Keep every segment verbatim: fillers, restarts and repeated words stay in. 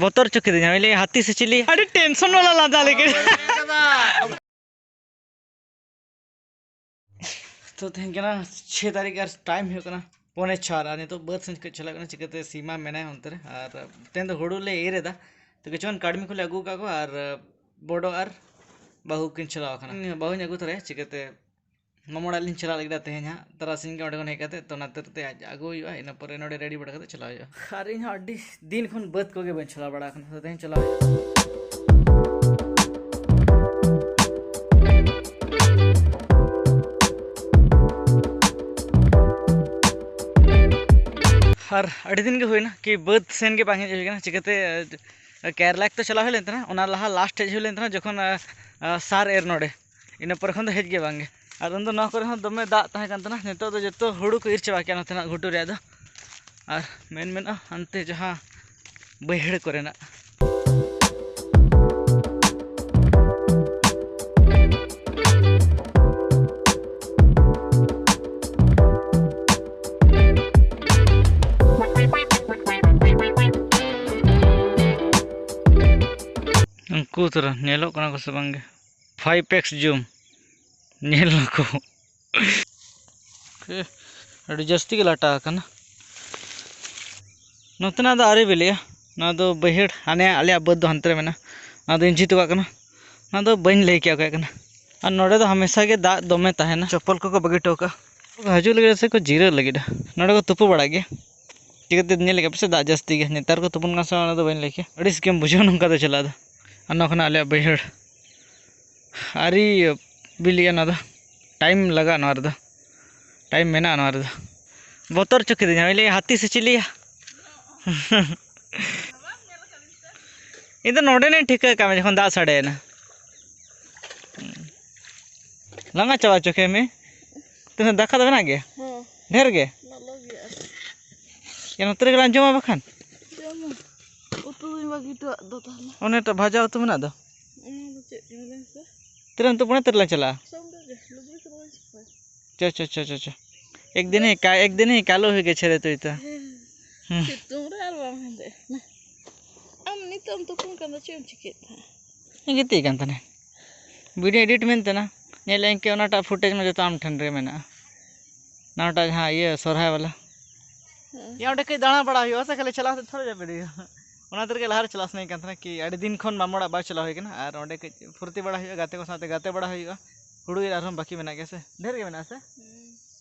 ᱵᱚᱛᱚᱨ ᱦᱚᱪᱚ ᱠᱤᱫᱤᱧᱟ, ᱞᱟᱹᱭ ᱦᱟᱹᱛᱤ ᱥᱮ ᱪᱤᱞᱤ? ᱟᱹᱰᱤ ᱴᱮᱱᱥᱚᱱ ᱵᱟᱞᱟ ᱞᱟᱸᱫᱟ ᱞᱟᱹᱜᱤᱫ᱾ ᱛᱚ ᱛᱮᱦᱮᱧ ᱠᱟᱱᱟ ᱪᱷᱚᱭ ᱛᱟᱹᱨᱤᱠᱷ ᱟᱨ ᱴᱟᱭᱤᱢ ᱦᱩᱭᱩᱜ ᱠᱟᱱᱟ ᱯᱚᱱᱮ ᱪᱟᱨ, ᱟᱨ ᱱᱤᱛᱚᱜ ᱵᱟᱹᱫᱽ ᱥᱮᱱ ᱠᱚ ᱪᱟᱞᱟᱜ ᱠᱟᱱᱟ᱾ ᱪᱤᱠᱟᱹᱛᱮ ᱥᱤᱢᱟ ᱢᱮᱱᱟᱭᱟ ᱚᱱᱛᱮ ᱨᱮ, ᱟᱨ ᱛᱮᱦᱮᱧ ᱫᱚ ᱦᱩᱲᱩ ᱞᱮ ᱮᱨ ᱮᱫᱟ᱾ ᱛᱚ ᱠᱤᱪᱷᱩᱜᱟᱱ ᱠᱟᱹᱲᱢᱤ ᱠᱚᱞᱮ ᱟᱹᱜᱩ ᱟᱠᱟᱫ ᱠᱚᱣᱟ, ᱟᱨ ᱵᱚᱰᱚ ᱟᱨ ᱵᱟᱹᱦᱩ ᱠᱤᱱ ᱪᱟᱞᱟᱣ ᱟᱠᱟᱱᱟ᱾ ᱵᱟᱹᱦᱩᱧ ᱟᱹᱜᱩ ᱛᱚᱨᱟᱭᱟ, ᱪᱤᱠᱟᱹᱛᱮ ᱢᱟᱢᱟ ᱚᱲᱟᱜ ᱞᱤᱧ ᱪᱟᱞᱟᱜ ᱞᱟᱹᱜᱤᱫ ᱛᱮᱦᱮᱧ ᱦᱟᱸᱜ ᱛᱟᱨᱟᱥᱤᱧ ᱜᱮ ᱚᱸᱰᱮ ᱠᱷᱚᱱ ᱦᱮᱡ ᱠᱟᱛᱮ, ᱛᱚ ᱚᱱᱟ ᱛᱤᱨ ᱛᱮ ᱟᱡ ᱟᱹᱜᱩ ᱦᱩᱭᱩᱜᱼᱟ, ᱤᱱᱟᱹ ᱯᱚᱨᱮ ᱱᱚᱰᱮ ᱨᱮᱰᱤ ᱵᱟᱲᱟ ᱠᱟᱛᱮ ᱪᱟᱞᱟᱣ ᱦᱩᱭᱩᱜᱼᱟ᱾ ᱟᱨ ᱤᱧ ᱦᱚᱸ ᱟᱹᱰᱤ ᱫᱤᱱ ᱠᱷᱚᱱ ᱵᱟᱹᱫᱽ ᱠᱚᱜᱮ ᱵᱟᱹᱧ ᱪᱟᱞᱟᱣ ᱵᱟᱲᱟ ᱟᱠᱟᱱᱟ, ᱛᱚ ᱛᱮᱦᱮᱧ ᱪᱟᱞᱟᱣ ᱦᱩᱭᱩᱜᱼᱟ᱾ ᱟᱨ ᱟᱹᱰᱤ ᱫᱤᱱ ᱜᱮ ᱦᱩᱭᱱᱟ ᱠᱤ ᱵᱟᱹᱫᱽ ᱥᱮᱱ ᱜᱮ ᱵᱟᱝ ᱦᱮᱡ ᱦᱩᱭ ᱠᱟᱱᱟ᱾ ᱪᱤᱠᱟᱹᱛᱮ, ᱠᱮᱨᱞᱟ ᱮᱠ ᱛᱚ ᱪᱟᱞᱟᱣ ᱦᱩᱭ ᱞᱮᱱ ᱛᱟᱦᱮᱱᱟ, ᱚᱱᱟ ᱞᱟᱦᱟ ᱞᱟᱥᱴ ᱦᱮᱡ ᱦᱩᱭ ᱞᱮᱱ ᱛᱟᱦᱮᱱᱟ ᱡᱚᱠᱷᱚᱱ, ᱟ, ᱟ, ᱥᱟᱨ ᱮᱨ ᱱᱚᱰᱮ, ᱤᱱᱟᱹ ᱯᱚᱨᱮ ᱠᱷᱚᱱ ᱫᱚ ᱦᱮᱡ ᱜᱮ ᱵᱟᱝ ᱜᱮ᱾ ᱟᱨ ᱩᱱᱫᱚ ᱱᱚᱣᱟ ᱠᱚᱨᱮ ᱦᱚᱸ ᱫᱚᱢᱮ ᱫᱟᱜ ᱛᱟᱦᱮᱸ ᱠᱟᱱ ᱛᱟᱦᱮᱱᱟ, ᱱᱤᱛᱚᱜ ᱫᱚ ᱡᱚᱛᱚ ᱦᱩᱲᱩ ᱠᱚ ᱤᱨ ᱪᱟᱵᱟ ᱠᱮᱜᱼᱟ ᱱᱚᱛᱮᱱᱟᱜ ᱜᱷᱩᱴᱩ ᱨᱮᱭᱟᱜ ᱫᱚ᱾ ᱟᱨ ᱢᱮᱱ ᱢᱮᱱᱟᱜᱼᱟ ᱦᱟᱱᱛᱮ ᱡᱟᱦᱟᱸ ᱵᱟᱹᱭᱦᱟᱹᱲ ᱠᱚᱨᱮᱱᱟᱜ᱾ ᱩᱱᱠᱩ ᱛᱚᱨᱟ ᱧᱮᱞᱚᱜ ᱠᱟᱱᱟ ᱠᱚ ᱥᱮ ᱵᱟᱝ ᱜᱮ? ᱯᱷᱟᱭᱤᱵᱷ ᱮᱠᱥ ᱡᱩᱢ ᱧᱮᱞ ᱟᱠᱚ᱾ ᱟᱹᱰᱤ ᱡᱟᱹᱥᱛᱤ ᱜᱮ ᱞᱟᱴᱟ ᱟᱠᱟᱱᱟ᱾ ᱱᱚᱛᱮᱱᱟᱜ ᱫᱚ ᱟᱹᱣᱨᱤ ᱵᱤᱞᱤᱜᱼᱟ᱾ ᱱᱚᱣᱟ ᱫᱚ ᱵᱟᱹᱭᱦᱟᱹᱲ, ᱦᱟᱱᱮ ᱟᱞᱮᱭᱟᱜ ᱵᱟᱹᱫᱽ ᱫᱚ ᱦᱟᱱᱛᱮ ᱨᱮ ᱢᱮᱱᱟᱜᱼᱟ᱾ ᱱᱚᱣᱟ ᱫᱚ ᱤᱧ ᱡᱷᱤ ᱦᱚᱴᱚ ᱠᱟᱜ ᱠᱟᱱᱟ᱾ ᱱᱚᱣᱟ ᱫᱚ ᱵᱟᱹᱧ ᱞᱟᱹᱭ ᱠᱮᱭᱟ ᱚᱠᱚᱭᱟᱜ ᱠᱟᱱᱟ᱾ ᱟᱨ ᱱᱚᱰᱮ ᱫᱚ ᱦᱟᱢᱮᱥᱟ ᱜᱮ ᱫᱟᱜ ᱫᱚᱢᱮ ᱛᱟᱦᱮᱱᱟ᱾ ᱪᱚᱯᱯᱚᱞ ᱠᱚᱠᱚ ᱵᱟᱹᱜᱤ ᱦᱚᱴᱚ ᱠᱟᱜᱼᱟ᱾ ᱦᱤᱡᱩᱜ ᱞᱟᱹᱜᱤᱫ ᱥᱮ ᱠᱚ ᱡᱤᱨᱟᱹᱜ ᱞᱟᱹᱜᱤᱫᱼᱟ᱾ ᱱᱚᱰᱮ ᱠᱚ ᱛᱩᱯᱩ ᱵᱟᱲᱟᱜ ᱜᱮᱭᱟ᱾ ᱪᱤᱠᱟᱹᱛᱮ ᱧᱮᱞ ᱠᱮᱫ ᱯᱮᱥᱮ ᱫᱟᱜ ᱡᱟᱹᱥᱛᱤ ᱜᱮ᱾ ᱱᱮᱛᱟᱨ ᱠᱚ ᱛᱩᱯᱩᱱ ᱠᱟᱱᱟ ᱥᱮ ᱚᱱᱟ ᱫᱚ ᱵᱟᱹᱧ ᱞᱟᱹᱭ ᱠᱮᱭᱟ᱾ ᱟᱹᱲᱤᱥ ᱜᱮᱢ ᱵᱩᱡᱷᱟᱹᱣᱟ ᱱᱚᱝᱠᱟ ᱫᱚ ᱪᱟᱞᱟᱜ ᱫᱚ᱾ ᱟᱨ ᱱᱚᱣᱟ ᱠᱷᱚᱱᱟᱜ ᱟᱞᱮᱭᱟᱜ ᱵᱟᱹᱭᱦᱟᱹᱲ ᱟᱹᱣᱨᱤ ᱵᱤᱞᱤᱜᱼᱟ᱾ ᱱᱚᱣᱟ ᱫᱚ ᱴᱟᱭᱤᱢ ᱞᱟᱜᱟᱜᱼᱟ, ᱱᱚᱣᱟ ᱨᱮᱫᱚ ᱴᱟᱭᱤᱢ ᱢᱮᱱᱟᱜᱼᱟ᱾ ᱱᱚᱣᱟ ᱨᱮᱫᱚ ᱵᱚᱛᱚᱨ ᱦᱚᱪᱚ ᱠᱤᱫᱤᱧᱟ, ᱞᱟᱹᱭ ᱦᱟᱹᱛᱤ ᱥᱮ ᱪᱤᱞᱤᱭᱟ? ᱤᱧ ᱫᱚ ᱱᱚᱰᱮ ᱱᱟᱜ ᱴᱷᱤᱠᱟᱹ ᱠᱟᱜ ᱢᱮ ᱡᱚᱠᱷᱚᱱ ᱫᱟᱜ ᱥᱟᱰᱮᱭᱮᱱᱟ᱾ ᱞᱟᱸᱜᱟ ᱪᱟᱵᱟ ᱦᱚᱪᱚ ᱠᱮᱫ ᱢᱮ᱾ ᱛᱤᱱᱟᱹᱜ ᱫᱟᱠᱟ ᱫᱚ ᱢᱮᱱᱟᱜ ᱜᱮᱭᱟ? ᱦᱮᱸ᱾ ᱰᱷᱮᱨ ᱜᱮ? ᱞᱚᱞᱚ ᱜᱮᱭᱟ᱾ ᱭᱟ, ᱱᱚᱛᱮ ᱨᱮᱜᱮ ᱞᱟᱝ ᱡᱚᱢᱟ ᱵᱟᱠᱷᱟᱱ᱾ ᱡᱚᱢᱟ᱾ ᱩᱛᱩ ᱫᱩᱧ ᱵᱟᱹᱜᱤ ᱦᱚᱴᱚᱣᱟᱜ ᱫᱚ ᱛᱟᱦᱞᱮ᱾ ᱚᱱᱮ ᱴᱟᱜ ᱵᱷᱟᱡᱟ ᱩᱛᱩ ᱢᱮᱱᱟᱜ ᱫᱚ᱾ ᱚᱱᱟ ᱫᱚ ᱪᱮᱫ ᱠᱟᱱᱟ ᱞᱟᱹᱭ ᱢᱮᱥᱮ? ᱛᱤᱨᱮ ᱱᱤᱛᱚᱜ ᱯᱚᱱᱮ ᱛᱤᱨᱮ ᱞᱟᱝ ᱪᱟᱞᱟᱜᱼᱟ? ᱥᱚᱢᱵᱟᱨ ᱜᱮ, ᱞᱩᱜᱽᱲᱤ ᱠᱚᱫᱚ ᱵᱟᱹᱧ ᱥᱟᱯᱷᱟᱭᱟ᱾ ᱪᱚ, ᱪᱚ, ᱪᱚ, ᱪᱚ, ᱪᱚ᱾ ᱮᱠ ᱫᱤᱱ ᱦᱤ ᱠᱟ-, ᱮᱠ ᱫᱤᱱ ᱦᱤ ᱠᱟᱞᱳ ᱦᱩᱭ ᱜᱮ ᱪᱷᱮᱨᱮ ᱛᱩᱭ ᱛᱟ᱾ ᱦᱮᱸ᱾ ᱦᱩᱸ᱾ ᱥᱤᱛᱩᱝ ᱨᱮ ᱟᱨ ᱵᱟᱢ ᱦᱮᱸᱫᱮᱜ ᱠᱟᱱᱟ᱾ ᱟᱢ ᱱᱤᱛᱚᱜ ᱮᱢ ᱛᱩᱯᱩᱱ ᱠᱟᱱ ᱫᱚ ᱪᱮᱫ ᱮᱢ ᱪᱤᱠᱟᱹᱭᱮᱫ ᱛᱟᱦᱮᱸᱫ? ᱤᱧ ᱜᱤᱛᱤᱡ ᱠᱟᱱ ᱛᱟᱦᱮᱱᱟ, video edit ᱢᱮᱱ ᱛᱟᱦᱮᱱᱟ, ᱧᱮᱞᱮᱫ ᱟᱹᱧ ᱠᱤ ᱚᱱᱟᱴᱟᱜ footage ᱢᱟ ᱡᱚᱛᱚ ᱟᱢ ᱴᱷᱮᱱ ᱨᱮᱜᱮ ᱢᱮᱱᱟᱜᱼᱟ, ᱚᱱᱟᱴᱟᱜ ᱡᱟᱦᱟᱸ ᱤᱭᱟᱹ ᱥᱚᱨᱦᱟᱭ ᱵᱟᱞᱟ᱾ ᱦᱮᱸ᱾ ᱭᱟ, ᱚᱸᱰᱮ ᱠᱟᱹᱡ ᱫᱟᱬᱟ ᱵᱟᱲᱟ ᱦᱩᱭᱩᱜᱼᱟ ᱥᱮ, ᱠᱷᱟᱹᱞᱤ ᱪᱟᱞᱟᱣ ᱠᱟᱛᱮ ᱛᱷᱚᱲᱟ ᱡᱟ video᱾ ᱚᱱᱟ ᱛᱮᱜᱮ ᱞᱟᱦᱟᱨᱮ ᱪᱟᱞᱟᱜ ᱥᱟᱱᱟᱧ ᱠᱟᱱ ᱛᱟᱦᱮᱱᱟ ᱠᱤ ᱟᱹᱰᱤ ᱫᱤᱱ ᱠᱷᱚᱱ ᱢᱟᱢᱚ ᱚᱲᱟᱜ ᱵᱟᱭ ᱪᱟᱞᱟᱣ ᱦᱩᱭ ᱠᱟᱱᱟ, ᱟᱨ ᱚᱸᱰᱮ ᱠᱟᱹᱡ ᱯᱷᱩᱨᱛᱤ ᱵᱟᱲᱟ ᱦᱩᱭᱩᱜᱼᱟ, ᱜᱟᱛᱮ ᱠᱚ ᱥᱟᱶᱛᱮ ᱜᱟᱛᱮ ᱵᱟᱲᱟ ᱦᱩᱭᱩᱜᱼᱟ᱾ ᱦᱩᱲᱩ ᱤᱨ ᱟᱨᱦᱚᱸ ᱵᱟᱹᱠᱤ ᱢᱮᱱᱟᱜ ᱜᱮᱭᱟ ᱥᱮ, ᱰᱷᱮᱨ ᱜᱮ ᱢᱮᱱᱟᱜᱼᱟ ᱥᱮ? ᱦᱩᱸ᱾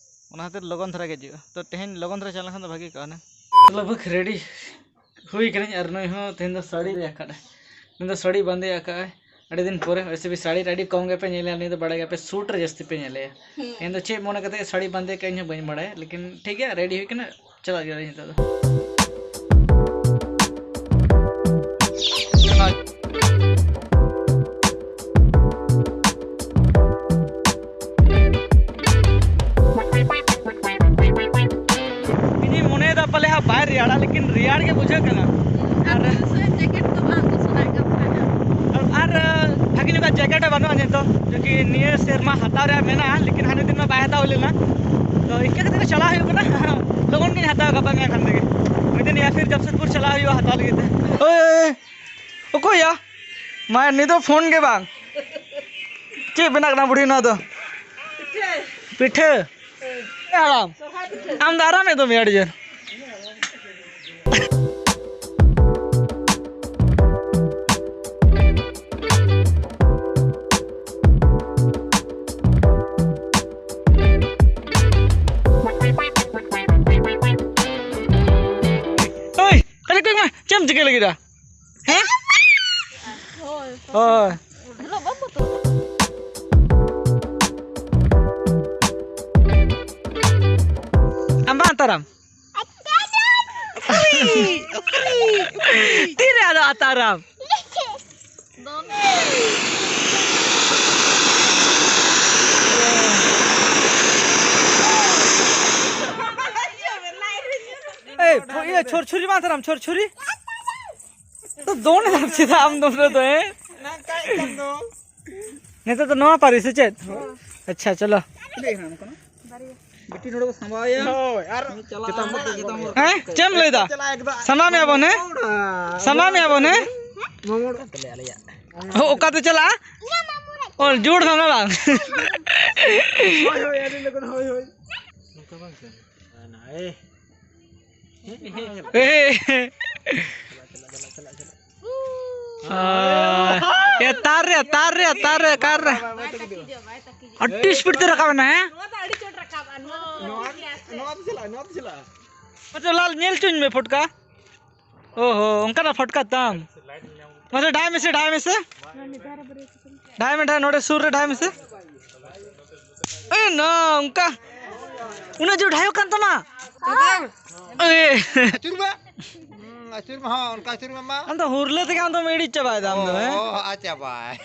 ᱚᱱᱟ ᱠᱷᱟᱹᱛᱤᱨ ᱞᱚᱜᱚᱱ ᱫᱷᱟᱨᱟ ᱜᱮ ᱦᱤᱡᱩᱜᱼᱟ᱾ ᱛᱚ, ᱛᱮᱦᱮᱧ ᱞᱚᱜᱚᱱ ᱫᱷᱟᱨᱟ ᱪᱟᱞᱟᱣ ᱞᱮᱱᱠᱷᱟᱱ ᱫᱚ ᱵᱷᱟᱹᱜᱤ ᱠᱚᱜᱼᱟ ᱦᱩᱱᱟᱹᱝ᱾ ᱞᱟᱜᱽ ᱵᱷᱟᱜᱽ ready ᱦᱩᱭ ᱠᱟᱹᱱᱟᱹᱧ, ᱟᱨ ᱱᱩᱭ ᱦᱚᱸ ᱛᱮᱦᱮᱧ ᱫᱚ ᱥᱟᱹᱲᱤ ᱨᱮ ᱟᱠᱟᱫ ᱟᱭ᱾ ᱱᱩᱭ ᱫᱚ ᱥᱟᱹᱲᱤ ᱵᱟᱸᱫᱮ ᱟᱠᱟᱫ ᱟᱭ ᱟᱹᱰᱤ ᱫᱤᱱ ᱯᱚᱨᱮ᱾ ᱣᱮᱥᱮ ᱵᱷᱤ ᱥᱟᱹᱲᱤ ᱨᱮ ᱟᱹᱰᱤ ᱠᱚᱢ ᱜᱮᱯᱮ ᱧᱮᱞᱮᱭᱟ, ᱱᱩᱭ ᱫᱚ ᱵᱟᱲᱟᱭ ᱜᱮᱭᱟᱯᱮ, suit ᱨᱮ ᱡᱟᱹᱥᱛᱤ ᱯᱮ ᱧᱮᱞᱮᱭᱟ᱾ ᱦᱩᱸ᱾ ᱛᱮᱦᱮᱧ ᱫᱚ ᱪᱮᱫ ᱢᱚᱱᱮ ᱠᱟᱛᱮ ᱥᱟᱹᱲᱤ ᱵᱟᱸᱫᱮ ᱟᱠᱟᱫ ᱤᱧ ᱦᱚᱸ ᱵᱟᱹᱧ ᱵᱟᱲᱟᱭᱟ, ᱞᱮᱠᱤᱱ ᱴᱷᱤᱠ ᱜᱮᱭᱟ, ready ᱦᱩᱭ ᱠᱟᱱᱟ᱾ ᱪᱟᱞᱟᱜ ᱜᱮᱭᱟᱞᱤᱧ ᱱᱤᱛᱚᱜ ᱫᱚ᱾ ᱤᱧᱤᱧ ᱢᱚᱱᱮᱭᱮᱫᱟ ᱯᱟᱞᱮ ᱦᱟᱸᱜ ᱵᱟᱭ ᱨᱮᱭᱟᱲᱟ, ᱞᱮᱠᱤᱱ ᱨᱮᱭᱟᱲ ᱜᱮ ᱵᱩᱡᱷᱟᱹᱜ ᱠᱟᱱᱟ᱾ ᱟᱨ ᱟᱨ jacket ᱫᱚ ᱵᱟᱝ ᱫᱚ ᱥᱟᱱᱟᱭᱮᱫ ᱠᱟᱱ ᱛᱟᱦᱮᱱᱟ᱾ ᱟᱨ, ᱟᱨ ᱵᱷᱟᱜᱮ ᱧᱚᱜᱟᱜ jacket ᱦᱚᱸ ᱵᱟᱹᱱᱩᱜᱼᱟ ᱱᱤᱛᱚᱜ, ᱡᱚᱠᱤ ᱱᱤᱭᱟᱹ ᱥᱮᱨᱢᱟ ᱦᱟᱛᱟᱣ ᱨᱮᱭᱟᱜ ᱢᱮᱱᱟᱜᱼᱟ, ᱞᱮᱠᱤᱱ ᱦᱟᱱᱮ ᱫᱤᱱ ᱢᱟ ᱵᱟᱭ ᱦᱟᱛᱟᱣ ᱦᱩᱭ ᱞᱮᱱᱟ᱾ ᱛᱚ ᱤᱱᱠᱟᱹ ᱠᱟᱛᱮ ᱜᱮ ᱪᱟᱞᱟᱣ ᱦᱩᱭᱩᱜ ᱠᱟᱱᱟ᱾ ᱞᱚᱜᱚᱱ ᱜᱤᱧ ᱦᱟᱛᱟᱣᱟ ᱜᱟᱯᱟ ᱢᱮᱭᱟᱝ ᱠᱷᱟᱱ ᱛᱮᱜᱮ᱾ ᱢᱤᱫ ᱫᱤᱱ ᱭᱟ ᱯᱷᱤᱨ ᱡᱟᱢᱥᱮᱫᱽᱯᱩᱨ ᱪᱟᱞᱟᱣ ᱦᱩᱭᱩᱜᱼᱟ ᱦᱟᱛᱟᱣ ᱞᱟᱹᱜᱤᱫ ᱛᱮ᱾ ᱳᱭ, ᱳᱭ, ᱳᱭ, ᱚᱠᱚᱭ ᱭᱟ? ᱢᱟ ᱱᱤᱛ ᱫᱚ phone ᱜᱮ ᱵᱟᱝ᱾ ᱪᱮᱫ ᱵᱮᱱᱟᱜ ᱠᱟᱱᱟ ᱵᱩᱲᱦᱤ ᱱᱚᱣᱟ ᱫᱚ? ᱯᱤᱴᱷᱟᱹ᱾ ᱯᱤᱴᱷᱟᱹ? ᱦᱮᱸ᱾ ᱟᱨᱟᱢ᱾ ᱥᱚᱨᱦᱟᱭ ᱯᱤᱴᱷᱟᱹ᱾ ᱟᱢ ᱫᱚ ᱟᱨᱟᱢ ᱮᱫ ᱫᱚᱢ ᱟᱹᱰᱤ ᱡᱳᱨ᱾ ᱳᱭ, ᱛᱟᱦᱞᱮ ᱠᱚᱭ ᱢᱮ, ᱪᱮᱫ ᱮᱢ ᱪᱤᱠᱟᱹ ᱞᱟᱹᱜᱤᱫᱟ? ᱦᱮᱸ? ᱦᱳᱭ᱾ ᱦᱳᱭ᱾ ᱦᱮᱞᱳ, ᱵᱟᱢ ᱵᱚᱛᱚᱨᱚᱜ ᱠᱟᱱᱟ? ᱟᱢ ᱵᱟᱝ ᱟᱛᱟᱨᱟᱢ? ᱛᱤᱨᱮ ᱟᱫᱚ ᱟᱛᱟᱨᱟᱢ? ᱮᱭ, ᱯᱷᱚ-, ᱤᱭᱟᱹ, ᱪᱷᱚᱨᱪᱷᱩᱨᱤ ᱵᱟᱝ ᱛᱟᱨᱟᱢ, ᱪᱷᱚᱨᱪᱷᱩᱨᱤ? ᱛᱚ ᱫᱚᱱ ᱮᱫᱟᱢ ᱪᱮᱫᱟᱜ ᱟᱢ ᱫᱚ ᱩᱱᱟᱹᱜ ᱫᱚ, ᱦᱮᱸ? ᱱᱤᱛᱚᱜ ᱫᱚ ᱱᱚᱣᱟ ᱯᱟᱹᱨᱤ ᱥᱮ ᱪᱮᱫ? ᱟᱪᱪᱷᱟ, ᱪᱚᱞᱚ᱾ ᱵᱤᱴᱤ ᱱᱚᱰᱮ ᱵᱚ ᱥᱟᱢᱵᱟᱣᱮᱭᱟ᱾ ᱦᱳᱭ, ᱟᱨ ᱪᱮᱛᱟᱱ ᱵᱚ, ᱪᱮᱛᱟᱱ ᱵᱚ᱾ ᱦᱮᱸ? ᱪᱮᱫ ᱮᱢ ᱞᱟᱹᱭᱫᱟ? ᱪᱟᱞᱟᱜ ᱮᱠᱫᱚᱢ᱾ ᱥᱟᱢᱵᱟᱣ ᱢᱮᱭᱟ ᱵᱚᱱ, ᱦᱮᱸ? ᱥᱟᱢᱵᱟᱣ ᱢᱮᱭᱟ ᱵᱚᱱ, ᱦᱮᱸ? ᱢᱟᱢᱚᱲ ᱛᱟᱞᱮ ᱟᱞᱮᱭᱟᱜ᱾ ᱚ, ᱚᱠᱟᱛᱮ ᱪᱟᱞᱟᱜᱼᱟ? ᱚ, ᱡᱳᱲ ᱫᱷᱟᱢᱟ ᱵᱟᱝ? ᱦᱳᱭ, ᱦᱳᱭ, ᱟᱹᱰᱤ ᱞᱚᱜᱚᱱ, ᱦᱳᱭ, ᱦᱳᱭ᱾ ᱱᱚᱝᱠᱟ ᱵᱟᱝ ᱥᱮ? ᱦᱮᱸ, ᱮ᱾ ᱮ᱾ ᱪᱟᱞᱟᱜ, ᱪᱟᱞᱟᱜ, ᱪᱟᱞᱟᱜ, ᱪᱟᱞᱟᱜ, ᱪᱟᱞᱟᱜ᱾ ᱟ, ᱮ, ᱛᱟᱨ ᱨᱮ, ᱛᱟᱨ ᱨᱮ, ᱛᱟᱨ ᱨᱮ, ᱠᱟᱨ ᱨᱮ᱾ ᱟᱹᱰᱤ speed ᱛᱮ ᱨᱟᱠᱟᱵ ᱮᱱᱟ, ᱦᱮᱸ? ᱱᱚᱣᱟ ᱫᱚ ᱟᱹᱰᱤ ᱪᱚᱴ ᱨᱟᱠᱟᱵᱼᱟ, ᱱᱚᱣᱟ ᱫᱚ ᱱᱚᱣᱟ, ᱯᱷᱤᱨ ᱟᱥᱛᱮ ᱱᱚᱣᱟ ᱫᱚ ᱪᱟᱞᱟᱜᱼᱟ, ᱱᱚᱣᱟ ᱫᱚ ᱪᱟᱞᱟᱜᱼᱟ᱾ ᱢᱟᱪᱚ ᱞᱟᱞ, ᱧᱮᱞ ᱪᱚᱧ ᱢᱮ ᱯᱷᱚᱴᱠᱟ᱾ ᱚ ᱦᱚ, ᱚᱱᱠᱟᱱᱟᱜ ᱯᱷᱚᱴᱠᱟ ᱛᱟᱢ᱾ ᱢᱟᱥᱮ ᱰᱷᱟᱭ ᱢᱮᱥᱮ, ᱰᱷᱟᱭ ᱢᱮᱥᱮ᱾ ᱰᱷᱟᱭ ᱢᱮ, ᱰᱷᱟᱭ, ᱱᱚᱰᱮ ᱥᱩᱨ ᱨᱮ ᱰᱷᱟᱭ ᱢᱮᱥᱮ᱾ ᱮ ᱱᱟ, ᱚᱱᱠᱟ ᱩᱱᱟᱹᱜ ᱡᱳᱨ ᱰᱷᱟᱭᱚᱜ ᱠᱟᱱ ᱛᱟᱢᱟ᱾ ᱮ᱾ ᱟᱹᱪᱩᱨ ᱢᱮ᱾ ᱦᱩᱸ, ᱟᱹᱪᱩᱨ ᱢᱮ, ᱦᱚᱸ, ᱚᱱᱠᱟ ᱟᱹᱪᱩᱨ ᱢᱮ ᱢᱟ᱾ ᱟᱢ ᱫᱚ ᱦᱩᱨᱞᱟᱹ ᱛᱮᱜᱮ ᱟᱢ ᱫᱚᱢ ᱤᱲᱤᱡ ᱪᱟᱵᱟᱭᱮᱫᱟ ᱟᱢ ᱫᱚ, ᱦᱮᱸ? ᱚ, ᱟᱪᱪᱷᱟ, ᱵᱟᱭ᱾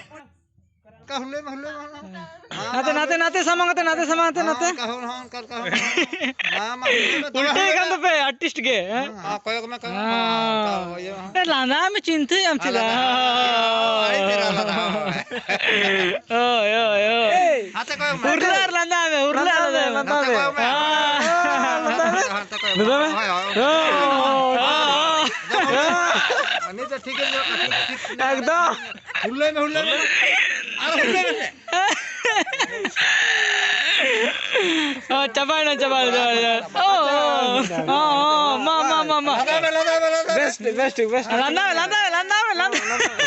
ᱚᱱᱠᱟ ᱦᱩᱨᱞᱟᱹᱭ ᱢᱮ, ᱦᱩᱨᱞᱟᱹᱭ ᱢᱮ, ᱦᱩᱨᱞᱟᱹᱭ ᱢᱮ᱾ ᱱᱟᱛᱮ, ᱱᱟᱛᱮ, ᱱᱟᱛᱮ, ᱥᱟᱢᱟᱝ ᱟᱛᱮ, ᱱᱟᱛᱮ, ᱥᱟᱢᱟᱝ ᱟᱛᱮ, ᱦᱚᱸ, ᱱᱟᱛᱮ᱾ ᱚᱱᱠᱟ ᱦᱩᱨ-, ᱦᱚᱸ, ᱚᱱᱠᱟ, ᱚᱱᱠᱟ ᱦᱩᱨ-, ᱦᱚᱸ᱾ ᱢᱟ, ᱢᱟ, ᱦᱩᱨᱞᱟᱹᱭ ᱢᱮ, ᱫᱚᱢᱮ ᱩᱞᱴᱟᱹ ᱦᱩᱨᱞᱟᱹᱭ ᱠᱟᱱ ᱢᱮ᱾ ᱛᱟᱯᱮ, artist ᱜᱮ, ᱦᱮᱸ? ᱦᱮᱸ, ᱠᱚᱭᱚᱜ ᱢᱮ, ᱠᱚᱭᱚᱜ ᱢᱮ, ᱦᱮᱸ᱾ ᱦᱚᱸ, ᱚᱱᱠᱟ, ᱤᱭᱟᱹ᱾ ᱮ, ᱞᱟᱸᱫᱟ ᱢᱮ, ᱪᱤᱱᱛᱟᱹᱭ ᱟᱢ ᱟᱞᱟᱫᱟ, ᱪᱮᱫᱟᱜ? ᱟᱹᱰᱤ ᱪᱮᱦᱨᱟ ᱟᱞᱟᱫᱟ, ᱦᱳᱭ᱾ ᱦᱳᱭ, ᱦᱳᱭ, ᱦᱳᱭ᱾ ᱦᱟᱛᱮ ᱠᱚᱭᱚᱜ ᱢᱮ᱾ ᱩᱨᱞᱟᱹ ᱟᱨ ᱞᱟᱸᱫᱟ ᱢᱮ, ᱩᱨᱞᱟᱹ ᱟᱨ ᱞᱟᱸᱫᱟ ᱢᱮ, ᱞᱟᱸᱫᱟ ᱢᱮ᱾ ᱦᱟᱛᱮ ᱠᱚᱭᱚᱜ ᱢᱮ᱾ ᱦᱮᱸ᱾ ᱞᱟᱸᱫᱟ ᱢᱮ᱾ ᱦᱟᱛᱮ ᱠᱚᱭᱚᱜ ᱢᱮ᱾ ᱞᱟᱸᱫᱟ ᱢᱮ᱾ ᱦᱳᱭ, ᱦᱳᱭ, ᱦᱳᱭ᱾ ᱦᱳᱭ᱾ ᱦᱳᱭ᱾ ᱩᱱᱤ ᱫᱚ ᱴᱷᱤᱠ ᱜᱮ ᱢᱮᱱᱟᱜ ᱠᱚᱣᱟ, ᱴᱷᱤᱠ, ᱴᱷᱤᱠ᱾ ᱮᱠᱫᱚᱢ᱾ ᱦᱩᱨᱞᱟᱹᱭ ᱢᱮ, ᱦᱩᱨᱞᱟᱹᱭ ᱢᱮ᱾ ᱟᱨ ᱦᱩᱨᱞᱟᱹᱭ ᱢᱮ᱾ ᱚ, ᱪᱟᱵᱟᱭᱮᱱᱟ, ᱪᱟᱵᱟᱭᱮᱱᱟ, ᱪᱟᱵᱟᱭᱮᱱᱟ᱾ ᱚ, ᱚ, ᱚ, ᱢᱟ, ᱢᱟ, ᱢᱟ, ᱢᱟ᱾ ᱞᱟᱸᱫᱟᱭ ᱢᱮ, ᱞᱟᱸᱫᱟᱭ ᱢᱮ, ᱞᱟᱸᱫᱟᱭ ᱢᱮ᱾ ᱵᱮᱥ, ᱵᱮᱥ, ᱴᱷᱤᱠ, ᱵᱮᱥ, ᱴᱷᱤᱠ᱾ ᱞᱟᱸᱫᱟᱭ ᱢᱮ, ᱞᱟᱸᱫᱟᱭ ᱢᱮ, ᱞᱟᱸᱫᱟᱭ ᱢᱮ, ᱞᱟᱸᱫᱟᱭ ᱢᱮ᱾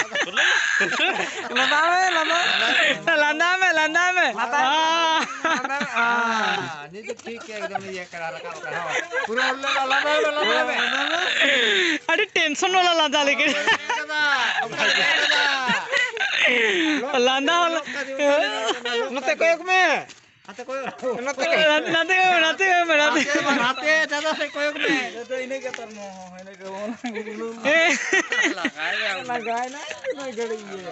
ᱞᱟᱸᱫᱟᱭ ᱢᱮ, ᱞᱟᱸᱫᱟᱭ ᱢᱮ᱾ ᱞᱟᱸᱫᱟᱭ ᱢᱮ, ᱞᱟᱸᱫᱟᱭ ᱢᱮ᱾ ᱟᱦ᱾ ᱞᱟᱸᱫᱟᱭ ᱢᱮ᱾ ᱟᱦ᱾ ᱱᱤᱛ ᱫᱚ ᱴᱷᱤᱠ ᱜᱮ, ᱮᱠᱫᱚᱢ ᱤᱭᱟᱹ ᱠᱟᱱᱟ, ᱨᱟᱠᱟᱵ ᱠᱟᱱᱟ, ᱦᱳᱭ᱾ ᱯᱩᱨᱟᱹ ᱞᱟᱸᱫᱟᱭ ᱢᱮ, ᱞᱟᱸᱫᱟᱭ ᱢᱮ᱾ ᱟᱹᱰᱤ tension ᱵᱟᱞᱟ ᱞᱟᱸᱫᱟ ᱞᱮᱠᱟ᱾ ᱚᱠᱚᱭ ᱞᱟᱸᱫᱟ ᱠᱟᱫᱟ? ᱚᱠᱚᱭ ᱞᱟᱸᱫᱟ ᱠᱟᱫᱟ? ᱞᱟᱸᱫᱟ ᱵᱟᱞᱟ᱾ ᱱᱚᱛᱮ ᱠᱚᱭᱚᱜ ᱢᱮ᱾ ᱦᱟᱱᱛᱮ ᱠᱚᱭᱚᱜ᱾ ᱱᱚᱛᱮ ᱠᱚᱭᱚᱜ᱾ ᱱᱟᱛᱮ, ᱱᱟᱛᱮ ᱠᱚᱭᱚᱜ ᱢᱮ, ᱱᱟᱛᱮ᱾ ᱦᱟᱱᱛᱮ, ᱦᱟᱱᱛᱮ, ᱫᱟᱫᱟ ᱥᱮᱫ ᱠᱚᱭᱚᱜ ᱢᱮ᱾ ᱫᱟᱫᱟ ᱤᱱᱟᱹᱜ ᱜᱮ ᱛᱟᱨ ᱢᱚ, ᱤᱱᱟᱹᱜ ᱜᱮ ᱵᱚᱱ᱾ ᱦᱮᱸ᱾ ᱞᱟᱸᱜᱟᱭ ᱱᱟᱭ᱾ ᱞᱟᱸᱜᱟᱭ ᱱᱟᱭ, ᱤᱱᱟᱹᱜ ᱜᱷᱟᱹᱲᱤᱡ ᱜᱮ᱾